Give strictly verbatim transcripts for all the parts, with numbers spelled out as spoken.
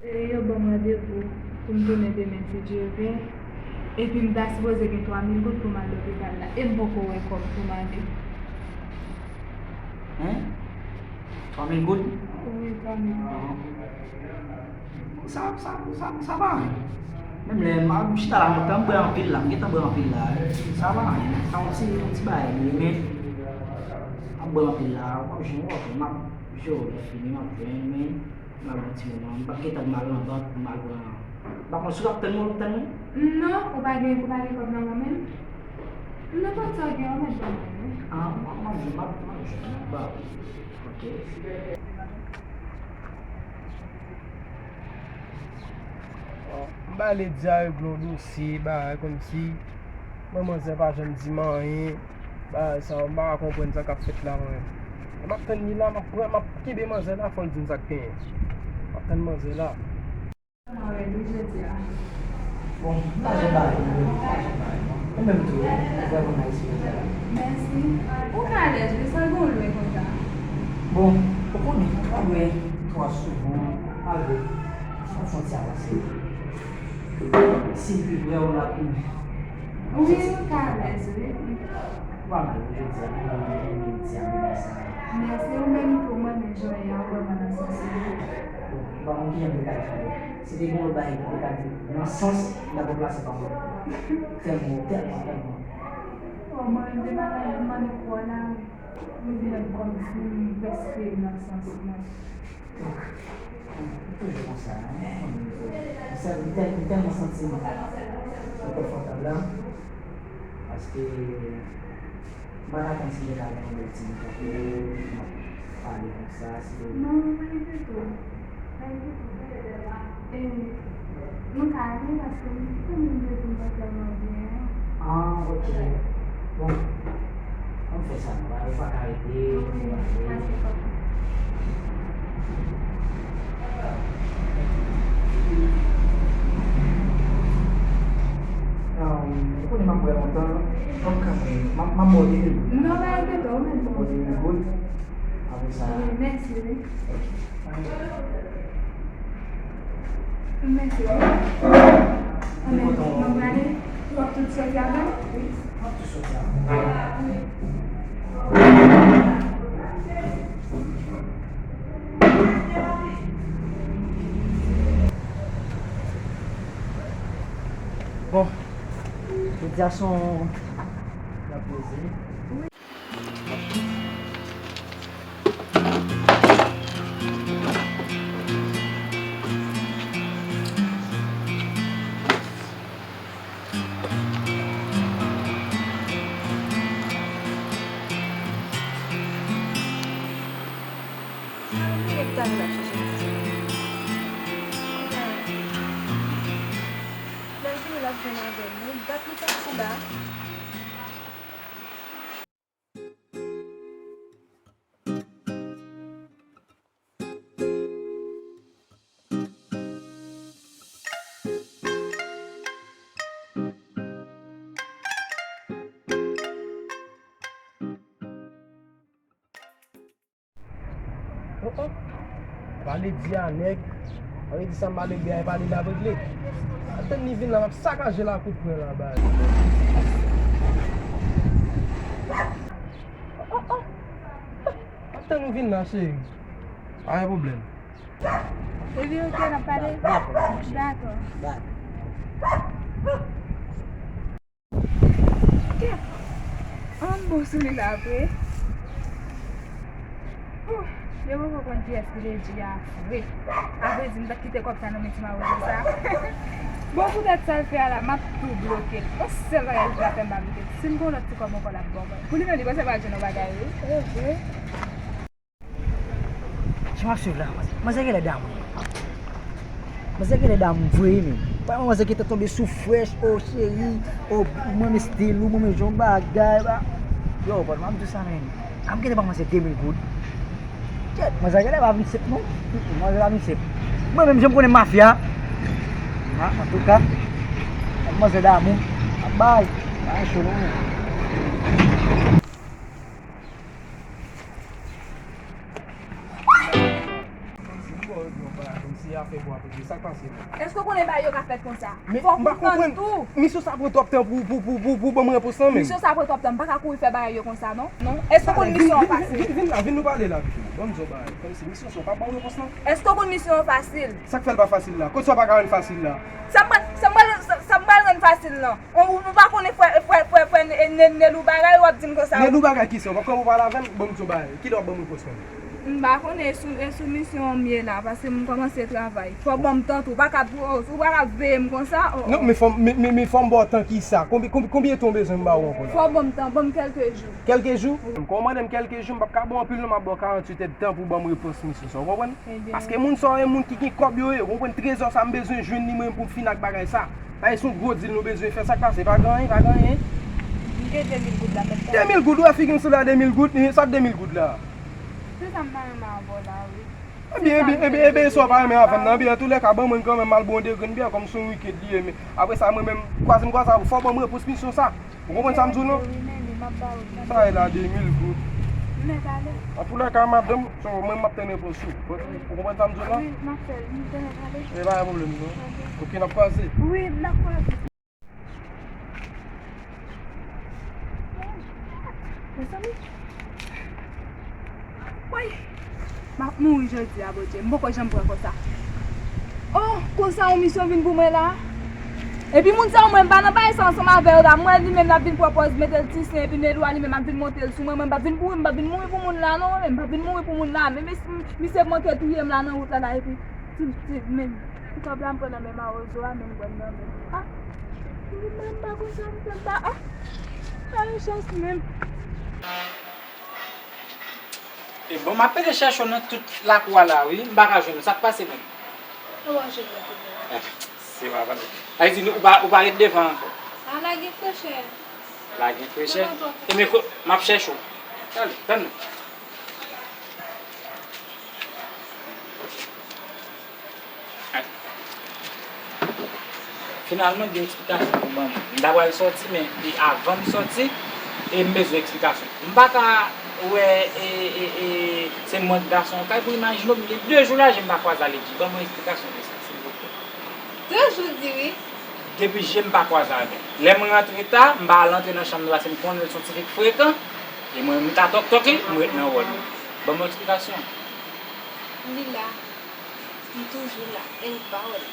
E yo ban m randevou pou m tounen demen, si Dye vle. Epi m ta sipoze gen twa mil goud pou m al lopital la. E m poko wè kòb pou m ale. Hein? Twa mil goud? Wi, twa mil goud. Sa, sa, sa, sa pa anyen. Menm lè m ap chita la lontan, m bwè anpil la, m gentan bwè anpil la. Sa pa anyen, sa yon ti, yon ti bagay li ye, men m ap bwè anpil la, w ap jwenn, w ap jwenn, m ap jwenn, lè fini, m ap jwenn, men m ap yon ti moman, m p ap gentan pou m al nan bank, pou m al pran, m pa konn si w ap tann mwen, w ap tann mwen? Non, ou pa gen, ou pa gen kòb nan men m? Nenpòt sa w gen, ou mèt ban mwen, wi. Ah, m ap, m ap jwenn, m ap, m ap jwenn, m ap ba ou. Ok. M ba Ledya regle yon dosye, bagay kòmsi, mwen, manzè pa janm di m anyen, bagay sa yo, m pa ka konprann sa k ap fèt la, mwen. E m ap tann li la, m ap pran, m ap kenbe manzè la, fò l di m sa k genyen. M ap tann manzè la. Mwen redi jodi a. Bon, m pa janm bare, m pa janm bare, non. Ou menm tou, ou vrèman nice jodi a. Mèsi. Ou ka alèz, wi, san gon lwen konsa. Bon, ou konnen, ou pa dwe twò souvan avèk yon fwontyè avanse. Si l pi pre w, l ap pi. Wi, ou ka alèz, wi. Ou pa mal, wi, jodi a, ou pa mal, wi, jodi a, wi, sa. Mèsi, ou menm tou, mwen menm, jodi a, ou wè mwen nan sans, wi. Bon, m pa konn kijan m te ka di w. Si te gen yon bagay ki te ka di nan sans, m ta konn plase pa mwen. Tèlman, tèlman, tèlman. O, mwen menm, depi mwen mande pou w la, m vin kòmsi m prèske nan sans mwen. Donk, m toujou konsa, hein. M sèl, m tèl-, m tèlman santi m konfòtab la, paske m pa t atann si m te ka gen yon bèl ti moman tankou w, m ap pale konsa, si te... Non, pa enkyete w. Pa enkyete w. E, nou ka ale, paske m, m santi m pa tèlman byen. Ah, ok. Bon, ann fè sa, nou pa, nou pa ka rete, nou ale. Wi, pase kòb. Ahn, ou konnen m ap bwè lontan, m ap kanpe, m ap, m ap ba w de mil goud. Non, pa enkyete w, ou mèt ba m. Ba w de mil goud. Apre sa. Wi, mèsi, wi. Ok. Mèsi, wi. Anben, mwen prale. W ap tou soti avè m? Wi, m ap tou soti avè w. Bon, jodi a se yon, la poze. Filip t ale l ap chèche Dizou. Kounye a, lè l vini, l ap jwenn avè nou. Dat li pati la. Oh, oh. Pale di a nèg. Pale di sa m pale byen, pale l ap regle. Atann li vin la, m ap sakaje l a kout pwen la, baz. Oh, oh. Atann ou vin la, cheri. Pa gen pwoblèm. Epi, ok, n ap pale? Dakò, dakò. Dakò. Kè! An bon sou li la vre. Ouh, yo poko konn kiyès ki te di a vre. Apre di m t ap kite kòb sa nan men ti mawozo sa. Bon, poutèt sa l fè a la, m ap tou bloke l. Yon sèl bagay li ka fè m pa bloke l. Si m gen yon lòt ti kòb ankò, l ap ban mwen. Pou li menm, li panse l pral jwenn yon bagay, wi. E vre. Jan m ap swiv la, manzè, manzè genlè damou. Manzè genlè damou vre, men. Wè, manzè gentan tonbe sou frèch, o cheri, o, mwen renmen stil ou, mwen renmen jan w bagay, ba. Yo, bòt, m ap di w sa, men. A m gentan ba manzè de mil goud. Kèt, manzè genlè pa vin senp, non. Mm, mm, manzè pa vin senp. Mwen menm, jan m konnen mafya. A, antouka, manzè damou. Ap bay. Bay cho, non. Kòmsi afè pou apoze, sa k pase menm? Èske w konnen bagay yo ka fèt konsa? Men fòk m pa konprann. Misyon sa pran twòp tan pou, pou, pou, pou, pou ban m repons lan menm. Misyon sa pran twòp tan, m pa ka kouri fè bagay yo konsa non. Non. Èske w konn misyon an fasil? Vin, vin, vin la, vin nou pale la pito. Ban m di w bagay. Kòmsi misyon sa w pa ban m repons lan. Èske w konn misyon an fasil? Sa k fè l pa fasil la? Kote sa w pa ka rann fasil la? Sa m pral, sa m pral, sa, sa m pral rann fasil lan. Ou, ou pa konnen frè, frè, frè, frè Nelou bagay, w ap di m konsa. Nelou bagay kisa? W ap kòmanse pale avè l, ban m di w bagay. Kilè w ap ban m repons lan? M pa konnen, e sou, e sou misyon an m ye la, paske m kòmanse travay. Fò w ban m tan tou, ou pa ka, ou pa ka veye m konsa. Oh, non, men fò m, men, men, men fò m ba w tan kisa? Konbyen, konbyen, konbyen tan w bezwen m ba w ankò la? Fò w ban m tan, ban m kèlke jou. Kèlke jou? Wi. Kòm w mande m kèlke jou, m p ap ka ba w anpil non, m ap ba w karanntuit èdtan pou w ban m repons misyon sa, w konprann? Paske moun sa yo, e moun ki gen kòb yo ye, w konprann? Trezò sa, m bezwen jwenn li mwen pou m fini ak bagay sa. Paske se yon gwo dil nou bezwen fè, sa k pase? Pa gen anyen, pa gen anyen. M gen de mil goud la, mèt. De mil goud, ou wè figi m sanble a de mil goud? Sa de mil goud la? Se sa m ta renmen avè w la, wi. Ebyen, ebyen, ebyen, ebyen, si w pa renmen avè m nan, ebyen, antoulèka, ban mwen kanmenm, m al bwè yon de grenn byè, kòm se yon weekend li ye, men apre sa, mwen menm, kwaze m kwaze avè w, fò w ban m repons misyon sa. Ou konprann sa m di w non? Sa e la de mil goud. Antoulèka, madanm, so, mwen, m ap tann repons ou. Ou konprann sa m di w non? E pa gen pwoblèm non. Ok, n ap kwaze. Mezanmi. Woy! M ap mouri jodi a, Bondye. M poko janm pran konsa. Oh, konsa yon misyon vin pou mwen la. Epi moun sa yo, mwen m pa nan bagay sa ansanm avè yo la. Mwen li menm l ap vin pran pòz mete l ti sen, epi Nelou a li menm ap vin monte l sou mwen. Mwen m p ap vin mouri, m p ap vin mouri pou moun la non, mwen menm m p ap vin mouri pou moun la. Men misye, misye manke touye m la nan wout la la, epi ti, ti, men, ti kòb la m pran nan men mawozo a, men m pran nan men. Ah, m pa konn sa m fè, m pa, ah, pa yon chans menm. E bon, m ap pede chèche w nan tout lakou a la, wi. M pa ka jwenn ou. Sa k pase menm? Ou pa jwenn mwen kounye a. Eh, se pa vre. Sa vle di, ou pa, ou pa ret devan ankò. A, la gen frechè. La gen frechè? Devan twò. E men, ko-, m ap chèche w. Talè, tann mwen. Finalman, gen eksplikasyon pou ban mwen. M ta pral sòti, men e avan m sòti, e m bezwen eksplikasyon. M pa ka wè, e, e, e, se mwen k gason an kay pou imajine w, m gen de jou la, je m pa kwaze avè l. Ban mwen eksplikasyon de sa, silvouplè. De jou, di wi. Depi je m pa kwaze avè l. Lè m rantre ta, m pa al antre nan chanm li paske m konnen l se yon ti fi k frekan, e mwen, m ka tòktòk li, m ret nan wòl mwen. Ban mwen eksplikasyon. Li la. Li toujou la, e li pa wè l.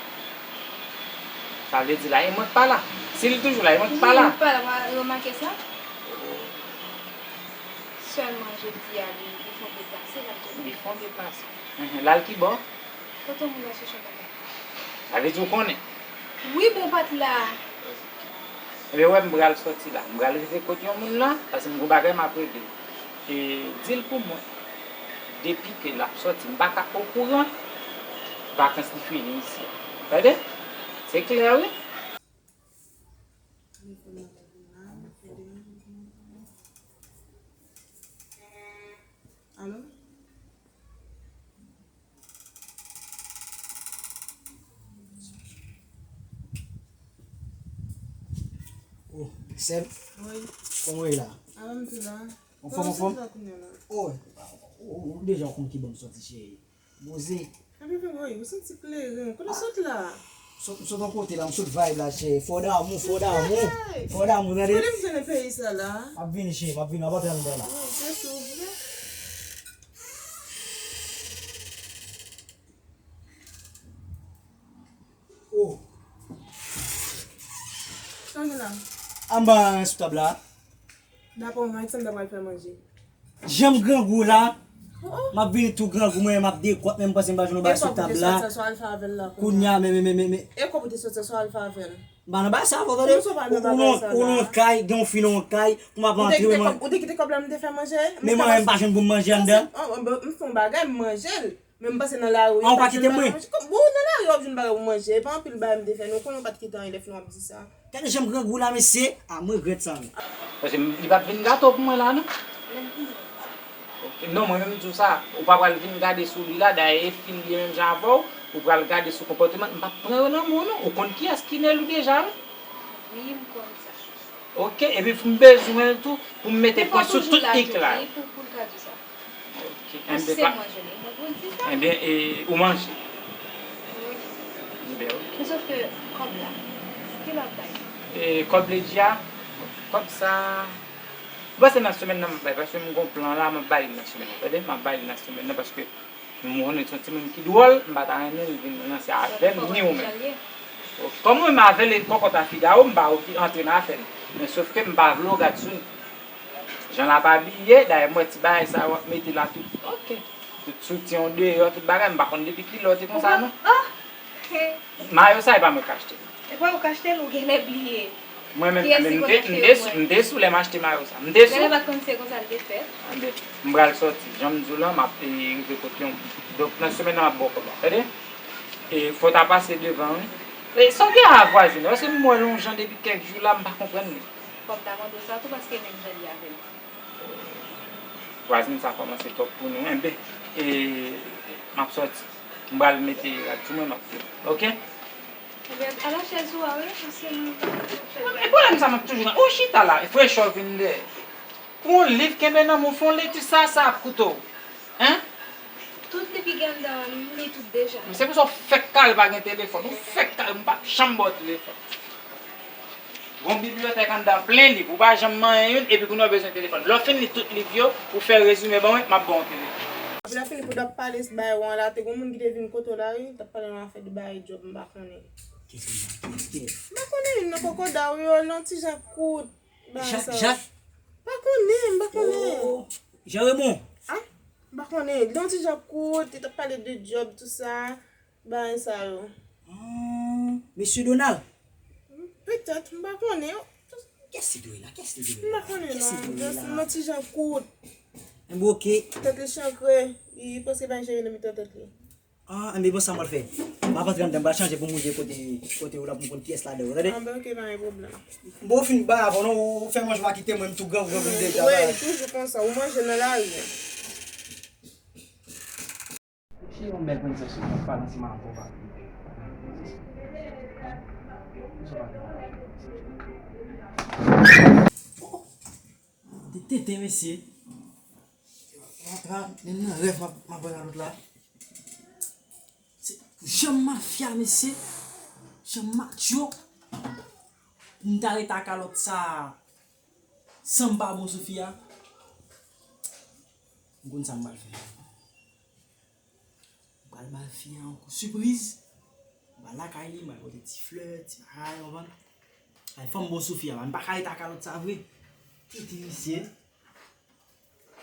Sa vle di la, e mwen k pa la. Si li toujou la, e mwen k pa la. Wi, li pa la, w remake sa? Sèlman jodi a, li, li fè yon deplase, l ap tounen. Li fè yon deplase. Enhen, l al ki bò? Kote moun nan chèche w konsa? Sa vle di w konnen? Wi, bon, w pa t la. Ebyen, wè, m pral sòti la. M pral rive kot yon moun la, paske m gon bagay m ap regle. E di l pou mwen, depi ke l ap sòti, m pa ka okouran, vakans li fini isi a. Tande? Se klè, wi. Alo? Oh, sè m? Wi. Kòman w ye la? Anfòm, anfòm? Oh, ou, ou deja w konn ki bò m sòti, cheri. Poze. Epi, wi, ou santi kleren. Kote w sot la? Sot, m sot yon kote la, m sot vibe la, cheri. Fò damou, fò damou. Fò damou, tande? Kote m jwenn peyi sa la? M ap vini, cheri, m ap vini, m ap antre anndan la. Wi, se tou vre. Oh. Sa w gen la? Anba sou tab la. Dapre w, Max, sa m ta pral fè manje. Jan m grangou la, oh, oh, m ap vini tou grangou, mwen, m ap dekwòt, men m panse m pa jwenn yon bagay sou tab la. E kòb ou te soti a, sa w al fè avè l la, kounye a? Kounye a, men, men, men, men, men. E kòb ou te soti a, sa w al fè avè l? M pa nan bagay sa, fò tande. Ou, ou nan, ou nan kay, gen yon fi nan yon kay, pou m ap antre, mwen. Ou te kite kòb la, m te fè manje? Men mwen, m pa jwenn pou m manje anndan. M fè yon bagay, m manje l. Men m pase nan lari, an, ou pa kite mwen. Kòm, bon, nan lari, w ap jwenn bagay pou manje. E pa anpil bagay m te fè, non, konnen w pa t kite anyen lè fin w ap di sa. Gade jan m grangou la, mesye. A, m regrèt sa, wi. Paske m, li pa t vin gato pou mwen la, non. Ok, non, mwen menm, m di w sa, ou pa pral vin gade sou li la, dayè, e fi l ye menm jan avè w, ou pral gade sou konpòteman l, m p ap pran yo nan men w, non. Ou konn kiyès ki Nelou deja, wi. Wi, m konn sa. Ok, epi m bezwen l tou pou m mete pwen sou tout ik la. Li pou, pou l ka di sa. Ok. Paske se mwen jwenn li, mwen pou l di sa. Ebyen, e, ou manje? Men sòf ke kòb la, ki lè w ap bay? E kòb Ledji a, kòb sa, m panse nan semèn nan m ap bay, paske m gon plan la, m ap bay li nan semèn nan, tande? M ap bay li nan semèn nan, paske m konnen se yon timoun ki dwòl, m pa ta renmen l vin ranse avè m, ni ou menm. Kòm ou menm avè l e kòkòt a figaro, m pa antre nan afè l. Men sòf ke m pa vle w gad sou li. Jan l ap abiye, dayè m wè ti bagay sa yo ap mete la tout, ok. Tout soutyen w deyò, tout bagay, m pa konn depi kilè w te konsa non. Mayo sa e pa mwen k achte l. E pa ou k achte l, ou genlè bliye. Mwen menm, m te, m te sou lè m achte mayo sa. M te sou. Genlè pa t konn se konsa l te fèt. Anben, m pral sòti. Jan m di w lan, m ap, e, rive kote yon. Donk, nan semèn nan, m ap ba w kòb la. Tande? E, fò w ta pase devan, wi. E, sa w gen a vwazin nan? Paske m wè l yon jan depi kèk jou la, m pa konprann li. Kòb la mande w sa tou paske menm jan li avè m. Vwazin sa kòmanse twòp pou nou. Enben, e, m ap sòti. M pral mete rad sou mwen, m ap vini. Ok? Ebyen, ala chèz ou a, wi, paske nou pa chèz la. E pwoblèm sa m ap toujou nan. Ou chita la, e frechè w vin dèyè. Pou yon liv kenbe nan men w, fè yon lekti sa, sa ap koute w. Hein? Tout liv ki gen anndan an, m li tout deja. Men se pou sa w fèk kare pa gen telefòn. Ou fèk kare, m p ap janm ba w telefòn. Gon bibliyotèk anndan plen liv, ou pa janm manyen youn, epi kounye a w bezwen telefòn. Lè w fin li tout liv yo, ou fè rezime ban mwen, m ap ba w yon telefòn. Epi lè fini pou w t ap pale bay wan la, te gon moun ki te vin kote w la, wi, t ap pale yon afè de bay djòb, m pa konnen. Kiyès ki sa? Kiyès, kiyès? M pa konnen, youn nan kokoda w yo, l yon ti jan kout, bagay sa yo. Jak? M pa konnen, m pa konnen. Oh, Jean Raymond? Ah, m pa konnen, l yon ti jan kout, li t ap pale de djòb, tou sa. Bagay sa yo. Ah, mesye Donald? Petèt, m pa konnen. Kiyès li dwe la? Kiyès li dwe la? M pa konnen non, just yon ti jan kout. Enben, ok. Tèt li chankre, li prèske pa jere nan mitan tèt li. Ah, enben, bon, sa m pral fè? M ap antre anndan, m pral chanje pou m rive kote, kote w la pou m konn kiyès ladan yo, tande? Anben, ok, pa gen pwoblèm. Bon, ou fin bay avan non, ou fè manje w a kite mwen, m tou grangou, grangou deja. Wi, toujou konsa, ou manje nan lari. Cheri, yon bèl prensès, ou konn pale ansanm avè w, pa. Oh, de tenten, mesye. Menm nan rèv, m ap, m ap wè kalòt la. Se jan mafya, mesye. Jan macho. Pou m ta rete ak kalòt sa, san m pa bon sou fi a. M konn sa m pral fè. M pral ba fi a yon kou sipriz. M pral lakay li, m pral pote ti flè, ti bagay, w konprann? Ay, fò m bon sou fi a, m pa ka rete ak kalòt sa vre. Tete misye.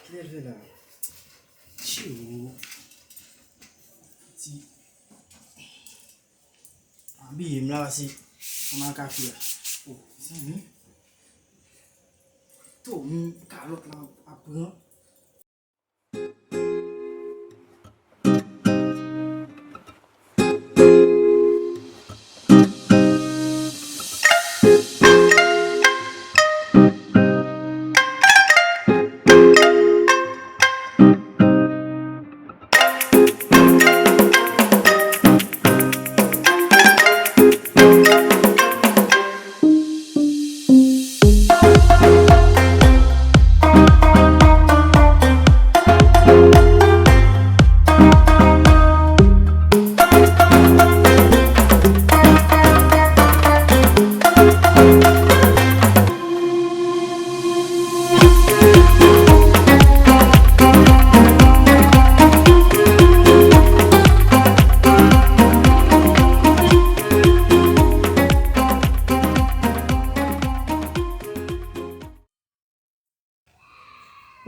Kilè l vle la? Tchioo. Ti. Abiye m la, pase kòman ka fè a? Oh, mezanmi. Tou, m, kalòt la ap pran.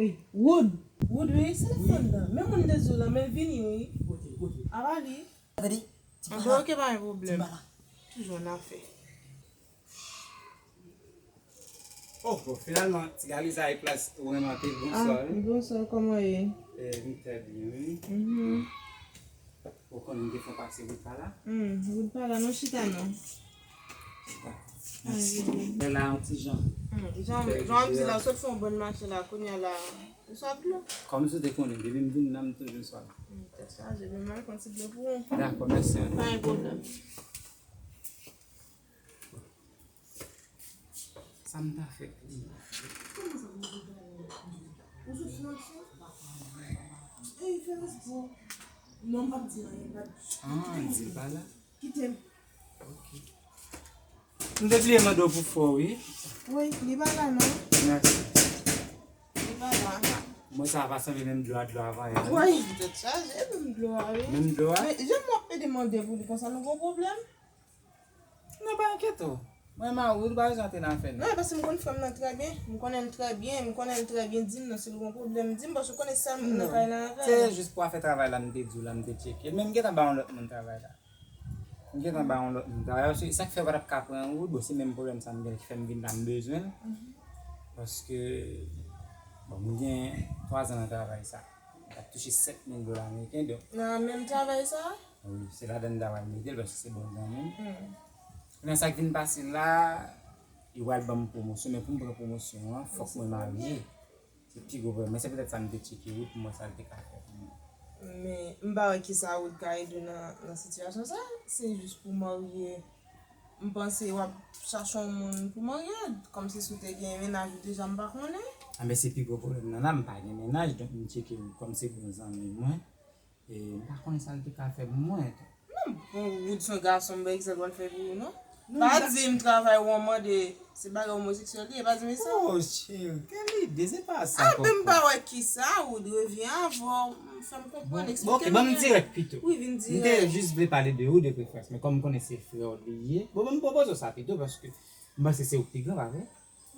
Ey, Wood! Wood, wi, se telefòn nan. Men moun te di w la, men vini, wi. Kote, kote? Apa li? Gade, ti pala. Anben, ok, pa gen pwoblèm. Ti pala. Toujou an afè. Oh, bon, finalman, ti Galiza e plas ou renmen anpil. Bonswa, wi. Ah, bonswa, kòman w ye? Eh, m trè byen, wi. Mhm. Ou konnen m te fè w pase wout pa la? Hmm, wout pa la, non, chita non. Chita. Mèsi. Mwen la, yon ti jan. Hmm, jan, jan w ap di la, w sot fè yon bòn mache la, kounye a la, ou sot lwen. Kòm si w te konnen, depi m vin la, m toujou sot. Hmm, tèt chaje, men m al pran ti dlo pou ou. Dakò, mèsi anpil. Pa gen pwoblèm. Sa m ta fè pou ou? Kòman sa, m te pale? Ou sou flank sa? Ey, fè respè w. Non, m p ap di anyen, m p ap di. Ah, di l pa la. Kite m. M te bliye mande w pou fò, wi. Wi, li pa la non. Mèsi. Li pa la. Mwen sa pa sanble menm dlo a dlo avan yè. Wi, tèt chaje, menm dlo a, wi. Menm dlo a? Men, jan m ap pede mande pou li konsa, nou gon pwoblèm? Non, pa enkyete w. Mwen, mari w, li pa bezwen antre nan afè nou. Non, paske m konn frè m nan trè byen. M konnen l trè byen, m konnen l trè byen. Di m non, si l gon pwoblèm, di m, paske w konnen sèl moun nan kay la avè Se l. jis pou afè travay la, m te di w la, m te tcheke. Men m gentan ba yon lòt moun travay la. M gentan ba yon lòt moun travay. Paske sa k fè w pa t ap ka pran wout, bon, se menm pwoblèm sa m gen ki fè m vin la, m bezwen l. Paske, bon, m gen twa zan nan travay sa. M t ap touche sèt mil dola ameriken, donk. Nan menm travay sa? Wi, se ladan m ta pral mete l, paske se bon zanmi m. Kounye a sa k vin pase la, yo pral ban m pwomosyon, men pou m pran pwomosyon an, fòk mwen marye. Se pi gwo pwoblèm. Men se petèt sa m te tcheke wout pou m wè sa l te ka fè pou mwen. Men m pa wè kisa wout ka ede w nan, nan sitiyasyon sa. Se jis pou marye. M panse w ap chache yon moun pou marye. Kòmsi si w te gen mennaj ou deja, m pa konnen. A, men se pi gwo pwoblèm nan la, m pa gen mennaj, donk m tcheke wout kòm se bon zanmi mwen. E m pa konnen sa l te ka fè pou mwen. Non, bon, wout se yon gason, m pa egzak w al fè pou ou, non. Pa di m travay ou an mande, se bagay omoseksyèl li ye, pa di m sa. Oh, chérie, quelle idée, se pa sa. Ah, men m pa wè kisa, ou revyen avè w, fè m konprann, eksplike Bon, ok, ban m dirèk pito. Wi, vin M te dirèk. Jis vle pale de ou de preferans, men kòm m konnen se frè w li ye, bon, ban m pwopoze w sa pito, paske m panse se ou ki pi gran, pa vre?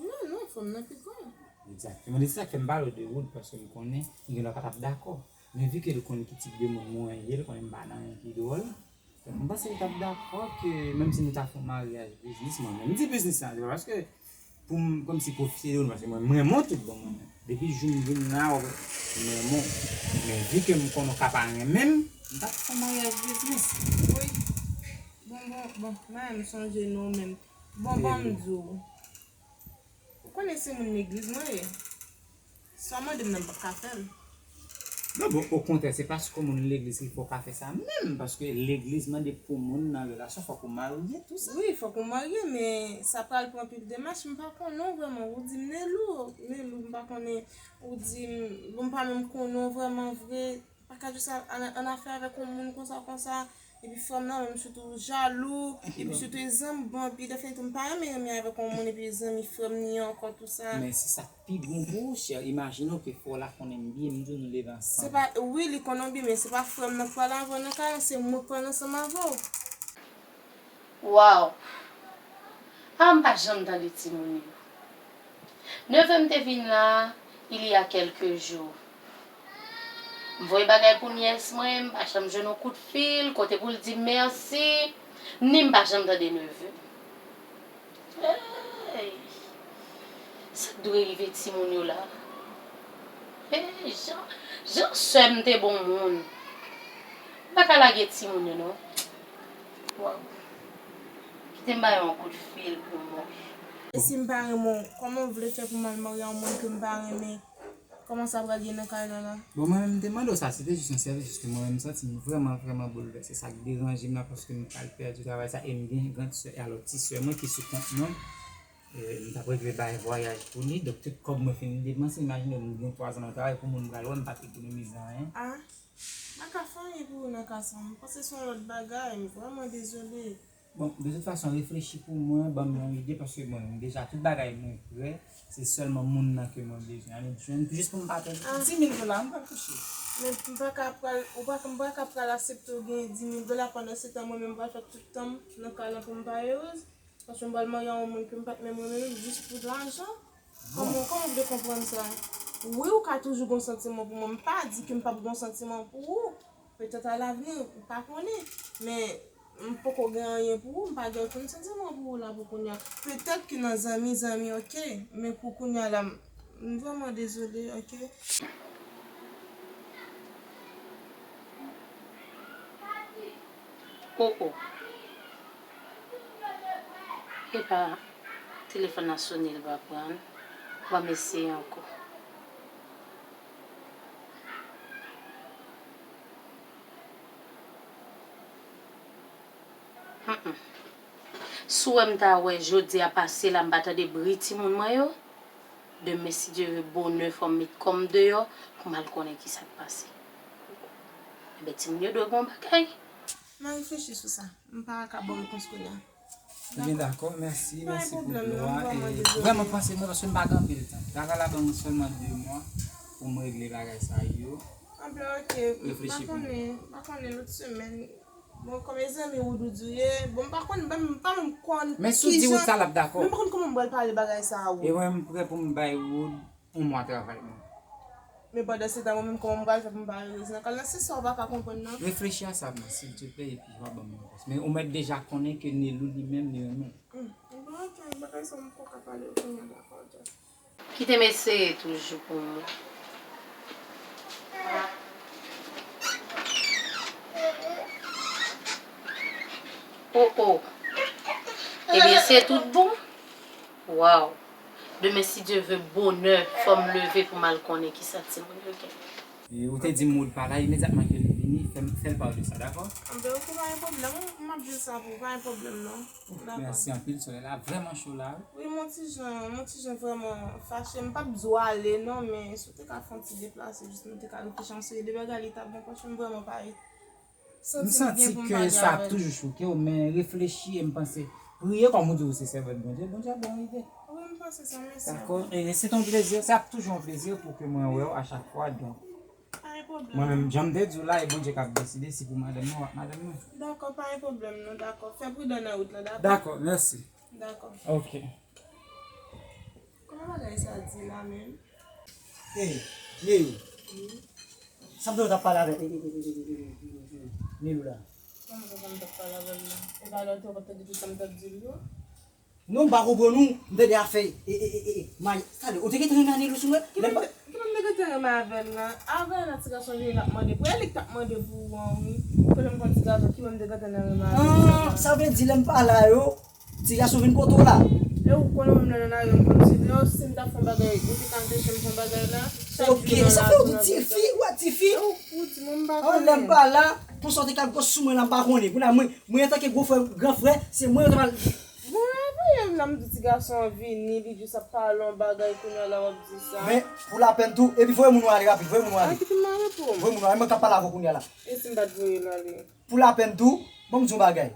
Non, non, fò m nan pi gran. Egzakteman. Se sa k fè m pale w de Wood, paske m konnen li gendwa pa t ap dakò. Men vi ke l konn ki tip de moun mwen ye, l konnen m pa nan anyen ki dwòl. Donk, m panse li t ap dakò ke menm si nou ta fè yon maryaj biznis, mwen menm, m di biznis la, se pa paske pou m kòmsi pwofite de ou, paske mwen, m renmen w tout bon mwen menm. Depi jou m vin la, w, m renmen w. Men vi ke m konnen w ka pa renmen m, m t ap fè yon maryaj biznis. Wi. Bon, bon, bon, mwen menm sonje non menm. Bon, bon, m di w. Ou konnen se moun legliz mwen ye. Sa w mande m nan m p ap ka fè l. Non, bon, okontrè, se paske w moun legliz ki fè w ka fè sa menm, paske legliz mande pou moun nan relasyon, fòk ou marye, tou sa. Wi, fòk ou marye, men sa pral pran anpil demach, m pa konnen w vrèman. Ou di m Nelou, Nelou, m pa konnen, ou di m, bon, m pa menm konnen w vrèman vre, pa ka jis al an afè avèk yon moun konsa, konsa. Epi frè m nan menm sitou jalou, epi sitou e zanmi, bon, epi lè fini tou m pa renmen renmen avèk yon moun epi e zanmi frè m ni ankò tou sa. Men se sa k pi bon pou ou, chè. Imajine w ke frè w la konnen m byen, m di w nou leve ansanm. Se pa, wi, li konnen w byen, men se pa frè m nan k pral avè w nan kay la, se mwen k pral ansanm avè w. Waw! Ah, m pa janm tande timoun yo. Neve m te vin la, il y a quelques jours. M voye bagay pou nyès mwen, m pa janm jwenn yon kout fil, kote pou l di m mèsi, ni m pa janm tande neve m. Hey! Sa k dwe rive timoun yo la? Hey, jan, jan sè m te bon moun. M pa ka lage timoun yo non. Waw. Kite m ba yo yon kout fil pou mwen. E si m pa renmen w, kòman w vle fè pou m al marye a yon moun ke m pa renmen? Kòman sa pral ye nan kay la la? Bon, mwen menm, m te mande w sa, se te jis yon sèvis, jis ke mwen menm, m santi m vrèman, vrèman boulvèse. Sa k deranje m la, paske m pral pèdi travay sa, e m gen yon gran sè, e alò, ti sè mwen ki sou kont mwen, e, m t ap regle bay vwayaj pou li, donk tout kòb mwen fin depanse, imajine w, m gen twa zan nan travay, pou moun pral wè, m pa t ekonomize anyen. Ah, m pa ka fè anyen pou ou nan ka sa, m panse se yon lòt bagay, m vrèman dezole. Bon, de tout fason, reflechi pou mwen, ban m yon ide, paske, bon, deja, tout bagay mwen prè, se sèlman moun nan ke mwen bezwen ale jwenn, jis pou m pa pèdi dis mil dola, m pral kouche. Men m pa ka pral, ou pa, m pa ka pral aksepte w genyen dis mil dola, pandan se tan mwen menm m pral fè tout tan m nan kay lan pou m pa erez, paske m pral marye a yon moun ke m pa t menm renmen menm, jis pou lajan. Kòman, kòman w vle konprann sa? Wi, ou ka toujou gon santiman pou mwen, m pa di ke m p ap gon santiman pou ou. Petèt alavni, ou pa konnen. Men, m poko gen anyen pou ou, m pa gen okenn santiman pou ou la pou kounye a. Petèt ke nan zanmi, zanmi, oke. Men pou kounye a la, m, m vrèman dezole, oke. Oh, oh. Epa, telefòn nan sone, li pa pran. Ban m eseye ankò. Hum, hum. Si w wè m ta wè jodi a pase la, m pa tande bri timoun mwen yo, demen, si Dye vle, bonè, fò m met kò m deyò pou m al konnen kisa k pase. Enben, timoun yo dwe gen yon bagay. M a reflechi sou sa. M pa ka ba w repons kounye a. Ebyen, dakò, mèsi, mèsi pou pwoblèm, non, lò a. Vrèman, dezole. Vrèman, panse mwen, paske m pa gen anpil tan. Travay la ban mwen sèlman de mwa pou m regle bagay sa yo. Anben, ok, m pa konnen, m pa konnen lòt semèn. Bon, kòm e zanmi Wood ou di w ye, bon, m pa konn, m pa menm konn. Men si w di Wood sa, l ap dakò. Men m pa konn kòman m pral pale bagay sa a, Wood. E mwen, m prè pou m bay Wood yon mwa travay mwen. Men pandan se tan, mwen menm, kòman m pral fè pou m pa erez nan kay la? Se sa w pa ka konprann nan. Reflechi a sa, mwen, silteplè, epi w a ban mwen repons. Men ou mèt deja konnen ke Nelou li menm, li renmen w. Hmm. Bon, ok, bagay sa, m poko ka pale w kounye a, dakò, ok. Kite m eseye toujou pou mwen. Oh, oh. Ebyen, se tout bon. Waw. Demen, si Dye vle, bonè, fò m leve pou m al konnen kisa timoun yo gen. E, ou te di Maud pa la, imedyatman ke li vini, fè m, fè l pa w de sa, dakò? Anben, ok, pa gen pwoblèm. M ap di l sa pou ou, pa gen pwoblèm, non. Dakò. Mèsi anpil, solèy la vrèman cho la, wi. Wi, m on ti jan, m on ti jan vrèman fache. M p ap di w ale, non, men si w te ka fè on ti deplase, jis nou te ka reflechi ansanm, de bagay li t ap bon, paske m vrèman pa santi m byen pou m pale avè l. M santi ke sa ap toujou choke w, men reflechi e m panse, priye kòm ou di w se sèvant Bondye, Bondye ap ba w ide. Wi, m panse sa, mèsi anpil. Dakò, e se t on plezi, se ap toujou on plezi pou ke mwen wè w a chak fwa, donk. Pa gen pwoblèm. Mwen menm, jan m te di w la, e Bondye k ap deside si pou madanm mwen ou ak madanm mwen. Dakò, pa gen pwoblèm, non, dakò. Fè pridan nan wout lan, dakò? Dakò, mèsi. Dakò. Ok. Kòman bagay sa di la menm? Hey, Neyou. Wi. Sa m te w t ap pale avèk Neyou la? Kòman sa, sa m t ap pale avè l la? E pa lè w te w p ap tande tout sa m t ap di l yo? Non, m pa konprann ou. M tande afè, e, e, e, e, e, may, sa vle, ou te gentan renmen Neyou sou mwen? Ki moun, ki moun m te gentan renmen avè l la? Avè l la, ti gason vini l ap mande pou, e li k t ap mande pou ou an, wi. Kote m konn ti gason, ki moun m te gentan renmen avè l la? Ah, sa vle di lè m pa la yo, ti gason vin kote w la. E ou konnen mwen menm nan lari, m konn swiv yo, si m t ap fè yon bagay, ou te ka anpeche m fè yon bagay la, chak jou nan lari. Ok, sa fè ou di tifi, ou wè tifi? E ou, ou di mwen m pa konnen. An, lè m pa la, konsa w te ka gwo sou mwen la, m pa konnen. Kounye a, mwen, mwen antanke gwo frè, gran frè, se mwen yo te pral. Bon, apre m la, m di ti gason an vini, li jis ap pale yon bagay, kounye a la w ap di sa. Men, pou lapèn tou, epi voye moun ou ale rapid, voye moun ou ale. A, kite m ale pou. Voye moun ou ale, mwen k ap pale avè w kounye a la. E si m pa t voye l ale? Pou lapèn tou, ban m di w yon bagay.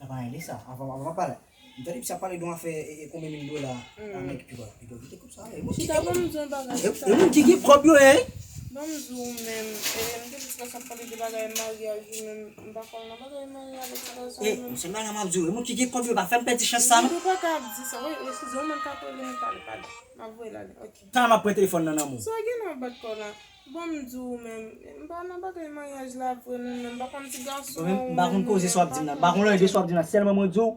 Nan pa rele sa. Avan, avan pale. M tande misye ap pale de yon afè, e, e, konbyen mil dola. Hmm. Anmèd, pi bò, pi bò, kite kòb sa ale. Chita, ban m di yon bagay, e, chita. E moun ki gen kòb yo ye. Ban m di w menm, e, m te jis la ap pale de bagay maryaj, wi, menm, m pa kwè nan bagay maryaj avèk ti gason menm. E, se bagay m ap di w, e moun ki gen kòb yo pa fè m pèdi chans sa, non. Ou pa ka ap di sa, wi, eskize, yon moun k ap rele m, pale, pale. M ap voye l ale, ok. Tan m ap pran telefòn nan nan men w. Sa w gen nan bat kò la? Bon, m di w menm, m pa nan bagay maryaj la vre, non, non, m pa konn ti gason an, ou menm, m pa konn koze sa w ap di m nan, m pa konn anyen de sa w ap di m nan, sèlman mwen di w,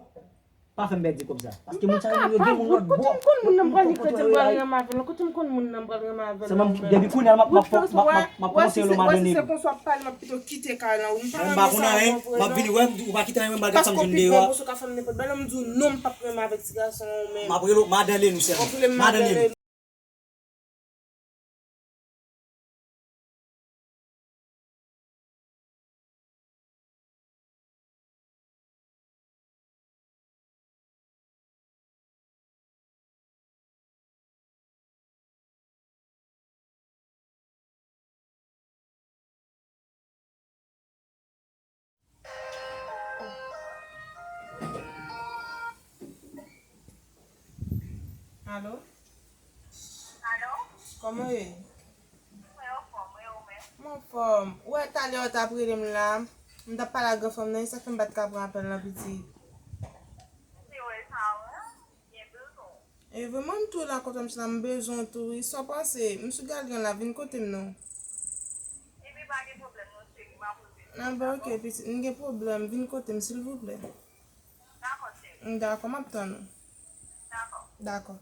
pa fè m pèdi kòb sa. Paske moun sa yo, yo gen moun lòt bò. Kote m konn moun nan m pral li kredi m pral renmen avè l, kote m konn moun nan m pral renmen avè l, non, menm. Depi kounye a, m ap, m ap, m ap, m ap, m ap konseye l madanm li. Wè, si se konsa w ap pale, m ap pito kite kay la, wi, m pa renmen sa avè w vre, non. M ap vini, wè, m ap kite nan men bagay sa m jwenn deyò a. Paske ou gen gwo bouch, ou ka fè m nenpòt bagay, lè m di w non, m p ap renmen avèk ti gason an, ou menm. M ap rele w madan Lelou sèlman. W ap rele m madan Lelou. Alo? Alo? Kòman w ye? Mwen anfòm, e ou menm? Mwen anfòm. Ou wè talè w t ap rele m la, m t ap pale ak granfanm nan, e sa k fè m pa t ka pran apèl lan pitit. M te wè sa, wi. Byen bezwen w. E vre, mwen m tou la, kontan m sila, m bezwen w tou, wi. Sa w panse? M sou gadyen la, vin kote m non. Ebyen, pa gen pwoblèm non, cheri, m ap rete. Nan, bon, ok, pitit, m gen pwoblèm, vin kote m, silvouplè. Dakò, cheri. Dakò, m ap tann ou. Dakò. Dakò.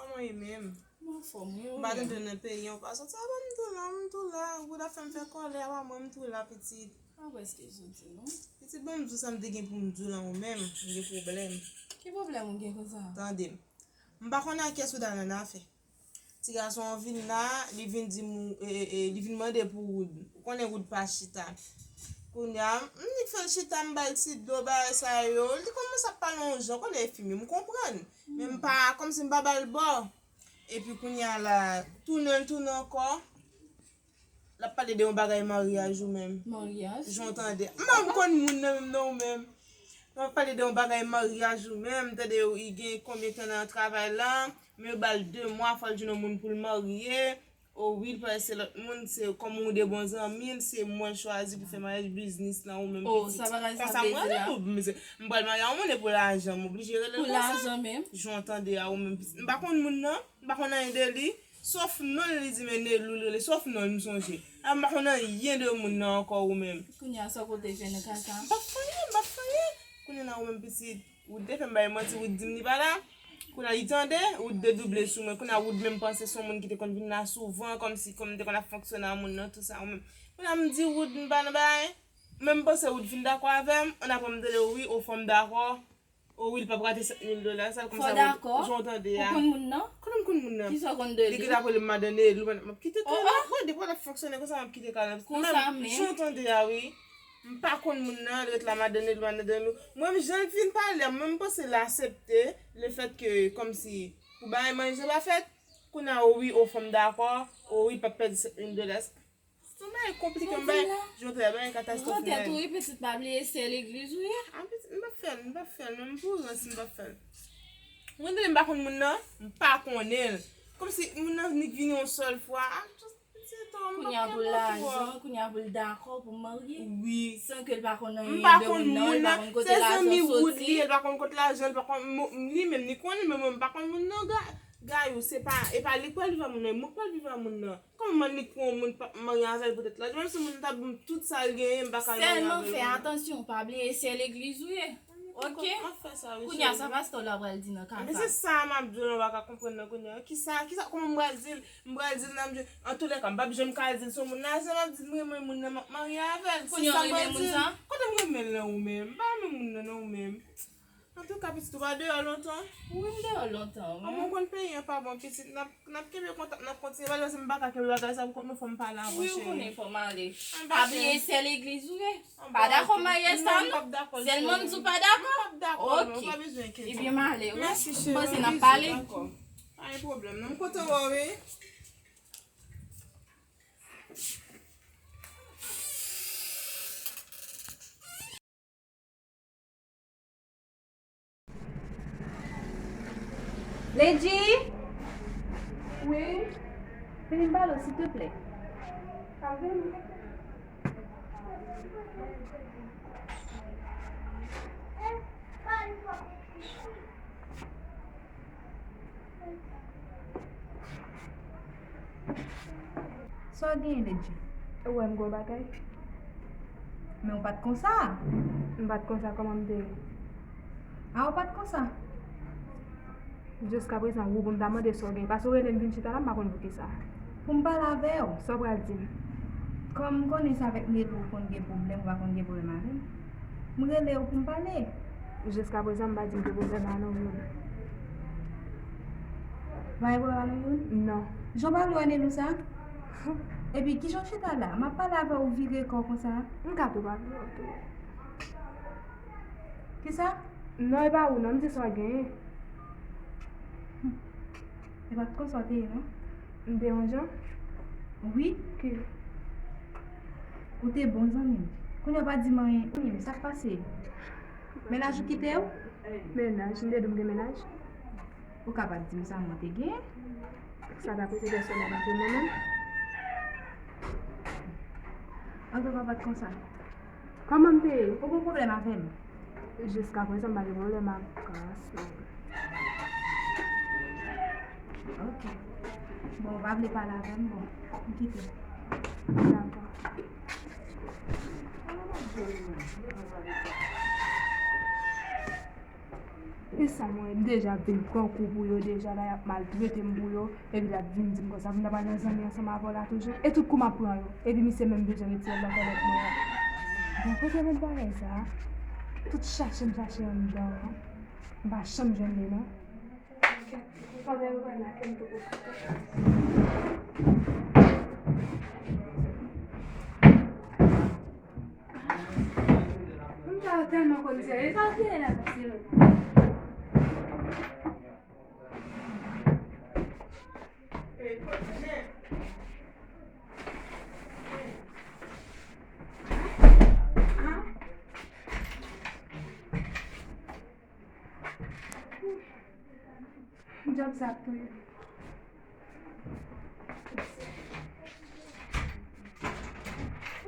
Kòman w ye menm? M anfòm, wi, ou menm? M pa tande w nan peyi an, ou pa soti. A, bon, m tou la, m tou la. Wood ap fè m fè kòlè, a pa mwen, m tou la, pitit. M pa prèske soti, non. Pitit, bon, m di w sa m te gen pou m di w lan, ou menm, m gen pwoblèm. Ki pwoblèm ou gen konsa? Tande m. M pa konnen ak kiyès ou t al nan afè. Ti gason an vin la, li vin di m, e, e, e, li vin mande pou Wood. Ou konnen Wood pa chita. Kounye a, m di k fè l chita, m ba l ti dlo, bagay sa yo. Li kòmanse ap pale yon jan, konnen enfimye, m konprann. Men m pa, kòmsi m pa ba l bò. Epi kounye a la, tounen l tounen ankò. L ap pale de yon bagay maryaj ou menm. Maryaj? Jan w tande. M pa konn moun nan menm non ou menm. L ap pale de yon bagay maryaj ou menm. Tande, ou gen konbyen tan nan travay la? Men yo ba l de mwa, fò l jwenn yon moun pou l marye. O wi, l pral se lòt moun, se kòm ou de bon zanmi l, se mwen l chwazi pou fè maryaj biznis lan ou menm pitit. Konsa m rele ou, m pral marye a yon moun e pou lajan, m oblije rele l konsa. Pou lajan menm? Jan w tande a ou menm pitit. M pa konn moun nan, m pa konn anyen de li. Sòf non l, li di men Nelou l rele, sòf non l m sonje. A m pa konn anyen de moun nan ankò ou menm. Kounye a sa w kote fè nan kay sa? M p ap fè anyen, m p ap fè anyen. Kounye a la ou menm pitit, ou te fè m bay manti, ou di m li pa la. Kounye a li tande, ou dedouble sou mwen. Kounye a ou menm panse se yon moun ki te konn vin la souvan, kòmsi kòm m te konn ap fonksyone a moun nan, tou sa ou menm. Kounye a m di ou m pa nan bagay. Menm panse ou t fin dakò avè m, ann apre m tande wi, o fò m dakò. O wi, l p ap rate sèt mil dola, sa l kòmsa. Fò dakò? Jan w tande a. Ou konn moun nan? Konnen m konn moun nan. Kisa w konn de li? Li gentan ap rele m madan Nelou, m ap kite tou la. Bon, depi w ap fonksyone konsa, m ap kite kay la. Konsa menm? Jan w tande a, wi. M pa konn moun nan, l ret la madan Nelou, madan Nelou. Mwen, jan l fin pale a, mwen, m panse l aksepte lefètke, kòmsi, pou bagay manje pa fèt, kounye a, o wi, o fò m dakò, o wi, l p ap pèdi sèt mil dola. Se yon bagay konplike, yon bagay, jan w tande a, bagay katastwòf. Pran tèt ou, wi, pitit, pa bliye se legliz ou ye. A, pitit, m p ap fè l, m p ap fè l, menm pou rans, m p ap fè l. Mwen, tande, m pa konn moun nan, m pa konnen l. Kòmsi moun nan nik vini yon sèl fwa. A, pitit, se to, m p ap fè l. Kounye a pou lajan, kounye a pou l dakò pou marye. Wi. San ke l pa konn anyen de moun nan, li pa konn kote lajan soti. Se zanmi Wood li ye, l pa konn kote lajan, li pa konn, li menm, li konnen, men mwen, m pa konn moun nan, ga-, gayou, se pa, e pa li k pral viv a moun nan, e mwen k pral viv a moun nan. Kòman m annik pou yon moun p ap marye avè l poutèt lajan? Menm si moun nan ta ban m tout sa l genyen, m pa ka al marye avè l. Sèlman fè atansyon, pa bliye se legliz ou ye. Ok? M ap fè sa, wi, cheri. Kounye a sa pastè w la pral di nan ka sa? Men se sa m ap di w la, w pa ka konprann nan kounye a. Kisa, kisa, kòman m pral di l? M pral di l nan, antoulèka, m p ap janm ka di l se yon moun lajan, m ap di l m renmen moun nan, m ap marye avè l. Kounye a w renmen moun sa? Kote m renmen l nan ou menm? M pa renmen moun nan non ou menm. Antouka, pitit, ou pa deyò lontan? Wi, m deyò lontan, wi. Anmwey, ou konn peyi an pa bon, pitit, n ap, n ap kenbe kontak, n ap kontinye pale, paske m pa ka kenbe bagay sa pou kont mwen, fò m pale avè w, cheri. Wi, ou konnen fò m ale. Pa bliye se legliz ou ye. Pa dakò maryaj sa non. Sèlman m di w pa dakò? Ok. Ebyen, m ale, wi. Mèsi, cheri. M panse n ap pale. Pa gen pwoblèm non. M kontan wè w, wi. Lady? Wi? Vini m pale w, silteplè. Sa vini? Sa w genyen, Ledji? Ou wè m gen yon bagay. Men ou pa t konsa. M pa t konsa, kòman m te ye? A, ou pa t konsa. Jiskaprezan, ou pou m ta mande sa w genyen. Paske w rele m vin chita la, m pa konn poukisa. Pou m pale avè w. Sa w pral di m? Kòm m konnen se avèk Nelou ou konn gen pwoblèm, ou pa konn gen pwoblèm avè m. M rele w pou m pale. Jiskaprezan, m pa di m gen pwoblèm a nou youn. Ou pa gen pwoblèm a nou youn? Non. Jan w pale wè Nelou sa? Epi, kijan w chita la? M ap pale avè w, ou vire kò w konsa? M ka tou pale w tou. Kisa? Non, e pa ou non, m di sa w genyen. E pa t konsa w te ye non. M te yon jan? Wi. Ki? Ou te bon zanmi m. Kounye a w pa di m anyen. Sa k pase? Mennaj ou kite w? Mennaj? M te di w m gen mennaj? Ou ka pa t di m sa mwen te gen. Sa ta koute pèsonèl ant nou menm. Antouka, pa t konsa. Kòman m te ye? Ou gen pwoblèm avè m? Jiskaprezan, m pa gen pwoblèm ak gason. Ok. Bon, ou pa vle pale avè m, bon, m kite w. Dakò. E sa mwen deja ap vin pran kou pou yo deja la, y ap maltrete m pou yo, epi l ap vin di m konsa pou m ta pral nan zanmi ansanm avè w la toujou. E tout kou m ap pran yo, epi misye menm bezwen retire l nan kòlèt mwen an. Bon, kote met bagay sa a? Tout chache m chache anndan an, m pa janm jwenn li non. Pandan yo pran la, kè m poko fouti. Moun sa yo tèlman konn serye, sa w serye la, sa serye. Ey, kontinye. Sa ap touye m.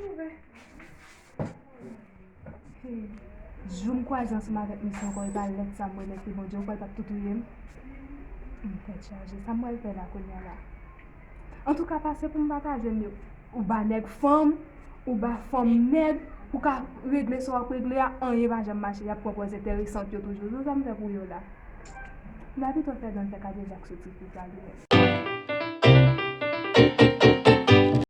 Ouvè. Hey, jou m kwaze ansanm avèk misye ankò, e pa lèt sa m remèt li, Bondye, ou kwè l p ap tou touye m? M tèt chaje, sa m pral fè la kounye a la? Antouka, pase pou m pataje m yo. Ou ba nèg fanm, ou ba fanm nèg, ou ka regle sa w ap regle a, anyen pa janm mache, y ap pran pòz enteresan yo toujou. Jou sa m fè pou yo la. M ta pito fè gang fè kadejak soti pou sa li menm.